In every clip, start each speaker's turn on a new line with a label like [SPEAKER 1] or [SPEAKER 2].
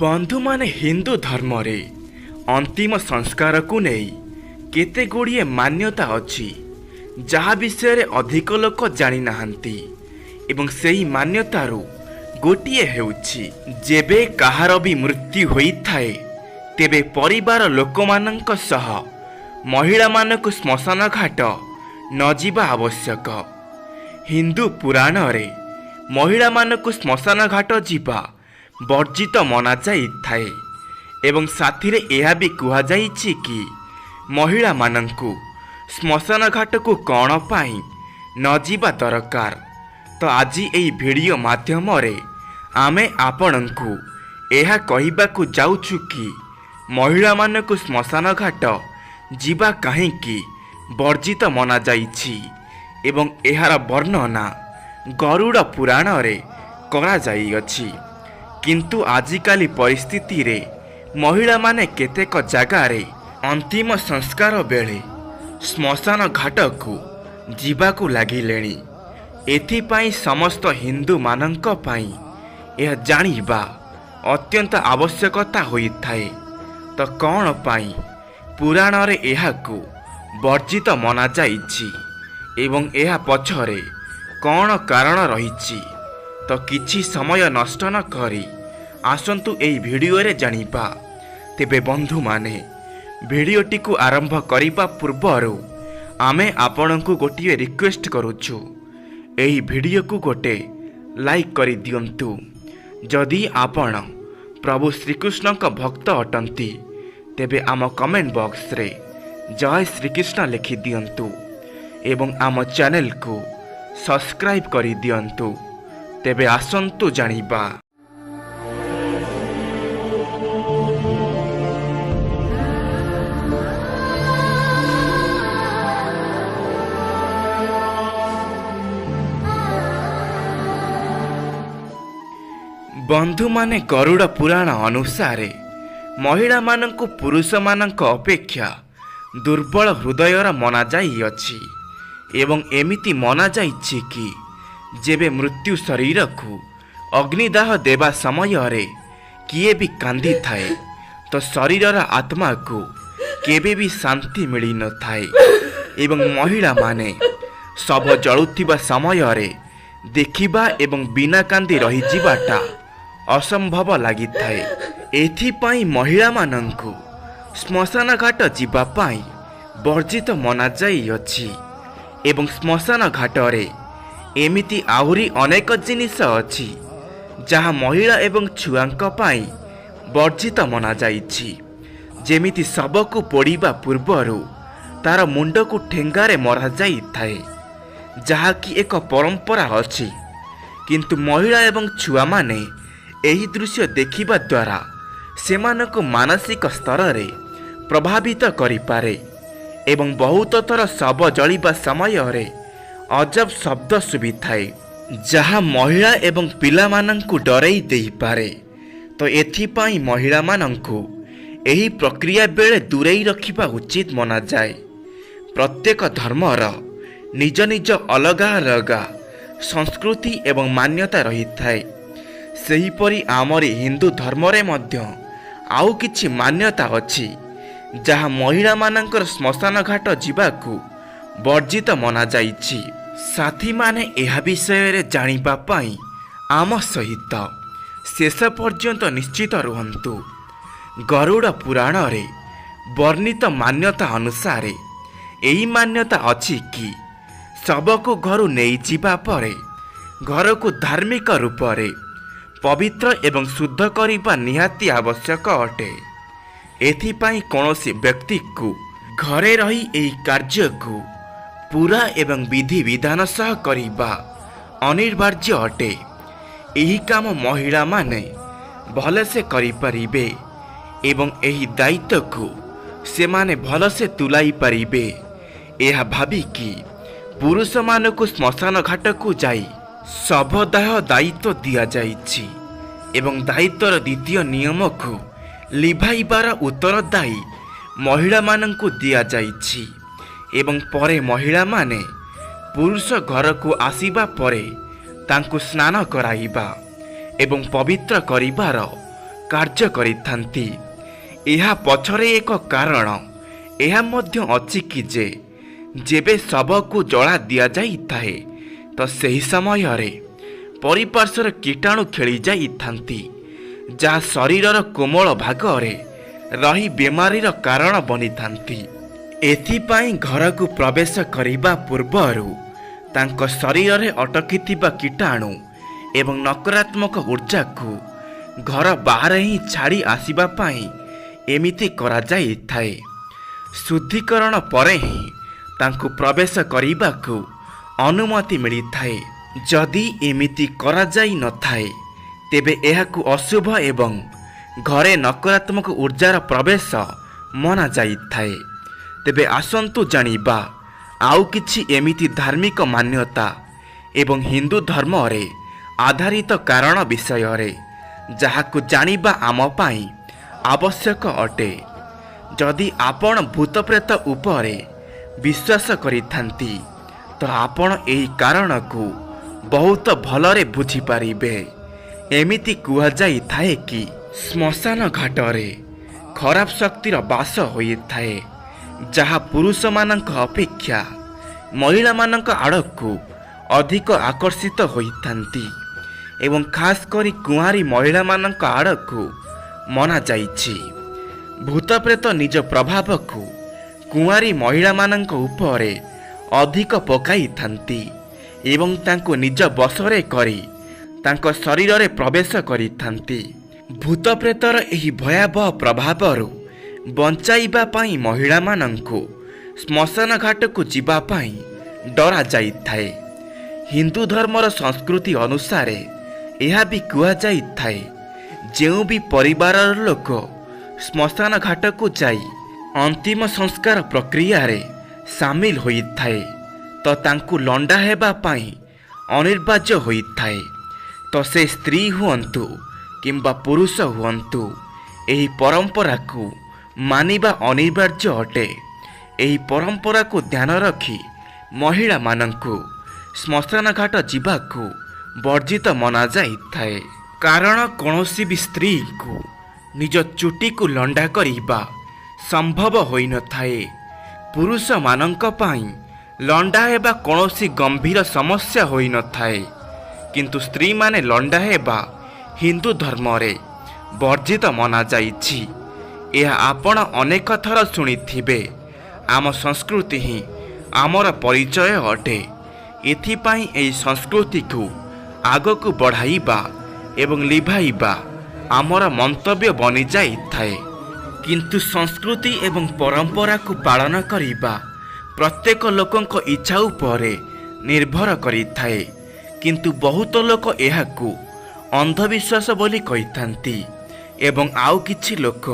[SPEAKER 1] ବନ୍ଧୁମାନେ, ହିନ୍ଦୁ ଧର୍ମରେ ଅନ୍ତିମ ସଂସ୍କାରକୁ ନେଇ କେତେ ଗୁଡ଼ିଏ ମାନ୍ୟତା ଅଛି, ଯାହା ବିଷୟରେ ଅଧିକ ଲୋକ ଜାଣିନାହାନ୍ତି। ଏବଂ ସେହି ମାନ୍ୟତାରୁ ଗୋଟିଏ ହେଉଛି, ଯେବେ କାହାର ବି ମୃତ୍ୟୁ ହୋଇଥାଏ, ତେବେ ପରିବାର ଲୋକମାନଙ୍କ ସହ ମହିଳାମାନଙ୍କୁ ଶ୍ମଶାନ ଘାଟ ନଯିବା ଆବଶ୍ୟକ। ହିନ୍ଦୁ ପୁରାଣରେ ମହିଳାମାନଙ୍କୁ ଶ୍ମଶାନ ଘାଟ ଯିବା ବର୍ଜିତ ମନାଯାଇଥାଏ ଏବଂ ସାଥିରେ ଏହା ବି କୁହାଯାଇଛି କି ମହିଳାମାନଙ୍କୁ ଶ୍ମଶାନ ଘାଟକୁ କ'ଣ ପାଇଁ ନଯିବା ଦରକାର। ତ ଆଜି ଏହି ଭିଡ଼ିଓ ମାଧ୍ୟମରେ ଆମେ ଆପଣଙ୍କୁ ଏହା କହିବାକୁ ଯାଉଛୁ କି ମହିଳାମାନଙ୍କୁ ଶ୍ମଶାନ ଘାଟ ଯିବା କାହିଁକି ବର୍ଜିତ ମନାଯାଇଛି ଏବଂ ଏହାର ବର୍ଣ୍ଣନା ଗରୁଡ଼ ପୁରାଣରେ କରାଯାଇଅଛି। କିନ୍ତୁ ଆଜିକାଲି ପରିସ୍ଥିତିରେ ମହିଳାମାନେ କେତେକ ଜାଗାରେ ଅନ୍ତିମ ସଂସ୍କାର ବେଳେ ଶ୍ମଶାନ ଘାଟକୁ ଯିବାକୁ ଲାଗିଲେଣି। ଏଥିପାଇଁ ସମସ୍ତ ହିନ୍ଦୁମାନଙ୍କ ପାଇଁ ଏହା ଜାଣିବା ଅତ୍ୟନ୍ତ ଆବଶ୍ୟକତା ହୋଇଥାଏ। ତ କ'ଣ ପାଇଁ ପୁରାଣରେ ଏହାକୁ ବର୍ଜିତ ମନାଯାଇଛି ଏବଂ ଏହା ପଛରେ କ'ଣ କାରଣ ରହିଛି, ତ କିଛି ସମୟ ନଷ୍ଟ ନ କରି ଆସନ୍ତୁ ଏହି ଭିଡ଼ିଓରେ ଜାଣିବା। ତେବେ ବନ୍ଧୁମାନେ, ଭିଡ଼ିଓଟିକୁ ଆରମ୍ଭ କରିବା ପୂର୍ବରୁ ଆମେ ଆପଣଙ୍କୁ ଗୋଟିଏ ରିକ୍ୱେଷ୍ଟ କରୁଛୁ, ଏହି ଭିଡ଼ିଓକୁ ଗୋଟେ ଲାଇକ୍ କରିଦିଅନ୍ତୁ। ଯଦି ଆପଣ ପ୍ରଭୁ ଶ୍ରୀକୃଷ୍ଣଙ୍କ ଭକ୍ତ ଅଟନ୍ତି, ତେବେ ଆମ କମେଣ୍ଟ ବକ୍ସରେ ଜୟ ଶ୍ରୀକୃଷ୍ଣ ଲେଖିଦିଅନ୍ତୁ ଏବଂ ଆମ ଚ୍ୟାନେଲକୁ ସବସ୍କ୍ରାଇବ୍ କରିଦିଅନ୍ତୁ। ତେବେ ଆସନ୍ତୁ ଜାଣିବା। ବନ୍ଧୁମାନେ, ଗରୁଡ଼ ପୁରାଣ ଅନୁସାରେ ମହିଳାମାନଙ୍କୁ ପୁରୁଷମାନଙ୍କ ଅପେକ୍ଷା ଦୁର୍ବଳ ହୃଦୟର ମନାଯାଇଅଛି ଏବଂ ଏମିତି ମନାଯାଇଛି କି ଯେବେ ମୃତ୍ୟୁ ଶରୀରକୁ ଅଗ୍ନିଦାହ ଦେବା ସମୟରେ କିଏ ବି କାନ୍ଦିଥାଏ, ତ ଶରୀରର ଆତ୍ମାକୁ କେବେ ବି ଶାନ୍ତି ମିଳିନଥାଏ। ଏବଂ ମହିଳାମାନେ ଶବ ଜଳୁଥିବା ସମୟରେ ଦେଖିବା ଏବଂ ବିନା କାନ୍ଦି ରହିଯିବାଟା ଅସମ୍ଭବ ଲାଗିଥାଏ। ଏଥିପାଇଁ ମହିଳାମାନଙ୍କୁ ଶ୍ମଶାନ ଘାଟ ଯିବା ପାଇଁ ବର୍ଜିତ ମନାଯାଇଅଛି। ଏବଂ ଶ୍ମଶାନ ଘାଟରେ ଏମିତି ଆହୁରି ଅନେକ ଜିନିଷ ଅଛି, ଯାହା ମହିଳା ଏବଂ ଛୁଆଙ୍କ ପାଇଁ ବର୍ଜିତ ମନାଯାଇଛି। ଯେମିତି ଶବକୁ ପୋଡ଼ିବା ପୂର୍ବରୁ ତାର ମୁଣ୍ଡକୁ ଠେଙ୍ଗାରେ ମରାଯାଇଥାଏ, ଯାହାକି ଏକ ପରମ୍ପରା ଅଛି। କିନ୍ତୁ ମହିଳା ଏବଂ ଛୁଆମାନେ ଏହି ଦୃଶ୍ୟ ଦେଖିବା ଦ୍ୱାରା ସେମାନଙ୍କୁ ମାନସିକ ସ୍ତରରେ ପ୍ରଭାବିତ କରିପାରେ। ଏବଂ ବହୁତ ଥର ଶବ ଜଳିବା ସମୟରେ ଅଜବ ଶବ୍ଦ ଶୁଭିଥାଏ, ଯାହା ମହିଳା ଏବଂ ପିଲାମାନଙ୍କୁ ଡରେଇ ଦେଇପାରେ। ତ ଏଥିପାଇଁ ମହିଳାମାନଙ୍କୁ ଏହି ପ୍ରକ୍ରିୟା ବେଳେ ଦୂରେଇ ରଖିବା ଉଚିତ ମନାଯାଏ। ପ୍ରତ୍ୟେକ ଧର୍ମର ନିଜ ନିଜ ଅଲଗା ଅଲଗା ସଂସ୍କୃତି ଏବଂ ମାନ୍ୟତା ରହିଥାଏ। ସେହିପରି ଆମରି ହିନ୍ଦୁ ଧର୍ମରେ ମଧ୍ୟ ଆଉ କିଛି ମାନ୍ୟତା ଅଛି, ଯାହା ମହିଳାମାନଙ୍କର ଶ୍ମଶାନ ଘାଟ ଯିବାକୁ ବର୍ଜିତ ମନାଯାଇଛି। ସାଥୀମାନେ, ଏହା ବିଷୟରେ ଜାଣିବା ପାଇଁ ଆମ ସହିତ ଶେଷ ପର୍ଯ୍ୟନ୍ତ ନିଶ୍ଚିତ ରୁହନ୍ତୁ। ଗରୁଡ଼ ପୁରାଣରେ ବର୍ଣ୍ଣିତ ମାନ୍ୟତା ଅନୁସାରେ ଏହି ମାନ୍ୟତା ଅଛି କି ଶବକୁ ଘରୁ ନେଇଯିବା ପରେ ଘରକୁ ଧାର୍ମିକ ରୂପରେ ପବିତ୍ର ଏବଂ ଶୁଦ୍ଧ କରିବା ନିହାତି ଆବଶ୍ୟକ ଅଟେ। ଏଥିପାଇଁ କୌଣସି ବ୍ୟକ୍ତିକୁ ଘରେ ରହି ଏହି କାର୍ଯ୍ୟକୁ ପୁରା ଏବଂ ବିଧିବିଧାନ ସହ କରିବା ଅନିବାର୍ଯ୍ୟ ଅଟେ। ଏହି କାମ ମହିଳାମାନେ ଭଲସେ କରିପାରିବେ ଏବଂ ଏହି ଦାୟିତ୍ୱକୁ ସେମାନେ ଭଲସେ ତୁଲାଇ ପାରିବେ, ଏହା ଭାବିକି ପୁରୁଷମାନଙ୍କୁ ଶ୍ମଶାନ ଘାଟକୁ ଯାଇ ଶବଦାହ ଦାୟିତ୍ୱ ଦିଆଯାଇଛି। ଏବଂ ଦାୟିତ୍ୱର ଦ୍ୱିତୀୟ ନିୟମକୁ ଲିଭାଇବାର ଉତ୍ତରଦାୟୀ ମହିଳାମାନଙ୍କୁ ଦିଆଯାଇଛି। ଏବଂ ପରେ ମହିଳାମାନେ ପୁରୁଷ ଘରକୁ ଆସିବା ପରେ ତାଙ୍କୁ ସ୍ନାନ କରାଇବା ଏବଂ ପବିତ୍ର କରିବାର କାର୍ଯ୍ୟ କରିଥାନ୍ତି। ଏହା ପଛରେ ଏକ କାରଣ ଏହା ମଧ୍ୟ ଅଛି କି ଯେ ଯେବେ ଶବକୁ ଜଳା ଦିଆଯାଇଥାଏ ତ ସେହି ସମୟରେ ପରିପାର୍ଶ୍ୱରେ କୀଟାଣୁ ଖେଳି ଯାଇଥାନ୍ତି, ଯାହା ଶରୀରର କୋମଳ ଭାଗରେ ରହି ବେମାରୀର କାରଣ ବନିଥାନ୍ତି। ଏଥିପାଇଁ ଘରକୁ ପ୍ରବେଶ କରିବା ପୂର୍ବରୁ ତାଙ୍କ ଶରୀରରେ ଅଟକିଥିବା କୀଟାଣୁ ଏବଂ ନକାରାତ୍ମକ ଉର୍ଜାକୁ ଘର ବାହାରେ ହିଁ ଛାଡ଼ି ଆସିବା ପାଇଁ ଏମିତି କରାଯାଇଥାଏ। ଶୁଦ୍ଧିକରଣ ପରେ ହିଁ ତାଙ୍କୁ ପ୍ରବେଶ କରିବାକୁ ଅନୁମତି ମିଳିଥାଏ। ଯଦି ଏମିତି କରାଯାଇ ନଥାଏ ତେବେ ଏହାକୁ ଅଶୁଭ ଏବଂ ଘରେ ନକାରାତ୍ମକ ଉର୍ଜାର ପ୍ରବେଶ ମନାଯାଇଥାଏ। ତେବେ ଆସନ୍ତୁ ଜାଣିବା ଆଉ କିଛି ଏମିତି ଧାର୍ମିକ ମାନ୍ୟତା ଏବଂ ହିନ୍ଦୁ ଧର୍ମରେ ଆଧାରିତ କାରଣ ବିଷୟରେ, ଯାହାକୁ ଜାଣିବା ଆମ ପାଇଁ ଆବଶ୍ୟକ ଅଟେ। ଯଦି ଆପଣ ଭୂତପ୍ରେତ ଉପରେ ବିଶ୍ୱାସ କରିଥାନ୍ତି ତ ଆପଣ ଏହି କାରଣକୁ ବହୁତ ଭଲରେ ବୁଝିପାରିବେ। ଏମିତି କୁହାଯାଇଥାଏ କି ଶ୍ମଶାନ ଘାଟରେ ଖରାପ ଶକ୍ତିର ବାସ ହୋଇଥାଏ, ଯାହା ପୁରୁଷମାନଙ୍କ ଅପେକ୍ଷା ମହିଳାମାନଙ୍କ ଆଡ଼କୁ ଅଧିକ ଆକର୍ଷିତ ହୋଇଥାନ୍ତି ଏବଂ ଖାସ୍ କରି କୁଆଁରୀ ମହିଳାମାନଙ୍କ ଆଡ଼କୁ ମନାଯାଇଛି। ଭୂତପ୍ରେତ ନିଜ ପ୍ରଭାବକୁ କୁଆଁରୀ ମହିଳାମାନଙ୍କ ଉପରେ ଅଧିକ ପକାଇଥାନ୍ତି ଏବଂ ତାଙ୍କୁ ନିଜ ବଶରେ କରି ତାଙ୍କ ଶରୀରରେ ପ୍ରବେଶ କରିଥାନ୍ତି। ଭୂତପ୍ରେତର ଏହି ଭୟାବହ ପ୍ରଭାବରୁ ବଞ୍ଚାଇବା ପାଇଁ ମହିଳାମାନଙ୍କୁ ଶ୍ମଶାନ ଘାଟକୁ ଯିବା ପାଇଁ ଡରାଯାଇଥାଏ। ହିନ୍ଦୁ ଧର୍ମର ସଂସ୍କୃତି ଅନୁସାରେ ଏହା ବି କୁହାଯାଇଥାଏ, ଯେଉଁ ବି ପରିବାରର ଲୋକ ଶ୍ମଶାନ ଘାଟକୁ ଯାଇ ଅନ୍ତିମ ସଂସ୍କାର ପ୍ରକ୍ରିୟାରେ ସାମିଲ ହୋଇଥାଏ ତ ତାଙ୍କୁ ଲଣ୍ଡା ହେବା ପାଇଁ ଅନିବାର୍ଯ୍ୟ ହୋଇଥାଏ। ତ ସେ ସ୍ତ୍ରୀ ହୁଅନ୍ତୁ କିମ୍ବା ପୁରୁଷ ହୁଅନ୍ତୁ, ଏହି ପରମ୍ପରାକୁ ମାନିବା ଅନିବାର୍ଯ୍ୟ ଅଟେ। ଏହି ପରମ୍ପରାକୁ ଧ୍ୟାନ ରଖି ମହିଳାମାନଙ୍କୁ ଶ୍ମଶାନ ଘାଟ ଯିବାକୁ ବର୍ଜିତ ମନାଯାଇଥାଏ। କାରଣ କୌଣସି ବି ସ୍ତ୍ରୀଙ୍କୁ ନିଜ ଚୁଟିକୁ ଲଣ୍ଡା କରିବା ସମ୍ଭବ ହୋଇନଥାଏ। ପୁରୁଷମାନଙ୍କ ପାଇଁ ଲଣ୍ଡା ହେବା କୌଣସି ଗମ୍ଭୀର ସମସ୍ୟା ହୋଇନଥାଏ, କିନ୍ତୁ ସ୍ତ୍ରୀମାନେ ଲଣ୍ଡା ହେବା ହିନ୍ଦୁ ଧର୍ମରେ ବର୍ଜିତ ମନାଯାଇଛି। ଏହା ଆପଣ ଅନେକ ଥର ଶୁଣିଥିବେ। ଆମ ସଂସ୍କୃତି ହିଁ ଆମର ପରିଚୟ ଅଟେ। ଏଥିପାଇଁ ଏହି ସଂସ୍କୃତିକୁ ଆଗକୁ ବଢ଼ାଇବା ଏବଂ ଲିଭାଇବା ଆମର ମନ୍ତବ୍ୟ ବନିଯାଇଥାଏ। କିନ୍ତୁ ସଂସ୍କୃତି ଏବଂ ପରମ୍ପରାକୁ ପାଳନ କରିବା ପ୍ରତ୍ୟେକ ଲୋକଙ୍କ ଇଚ୍ଛା ଉପରେ ନିର୍ଭର କରିଥାଏ। କିନ୍ତୁ ବହୁତ ଲୋକ ଏହାକୁ ଅନ୍ଧବିଶ୍ୱାସ ବୋଲି କହିଥାନ୍ତି ଏବଂ ଆଉ କିଛି ଲୋକ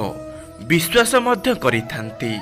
[SPEAKER 1] ବିଶ୍ୱାସ ମଧ୍ୟ କରିଥାନ୍ତି।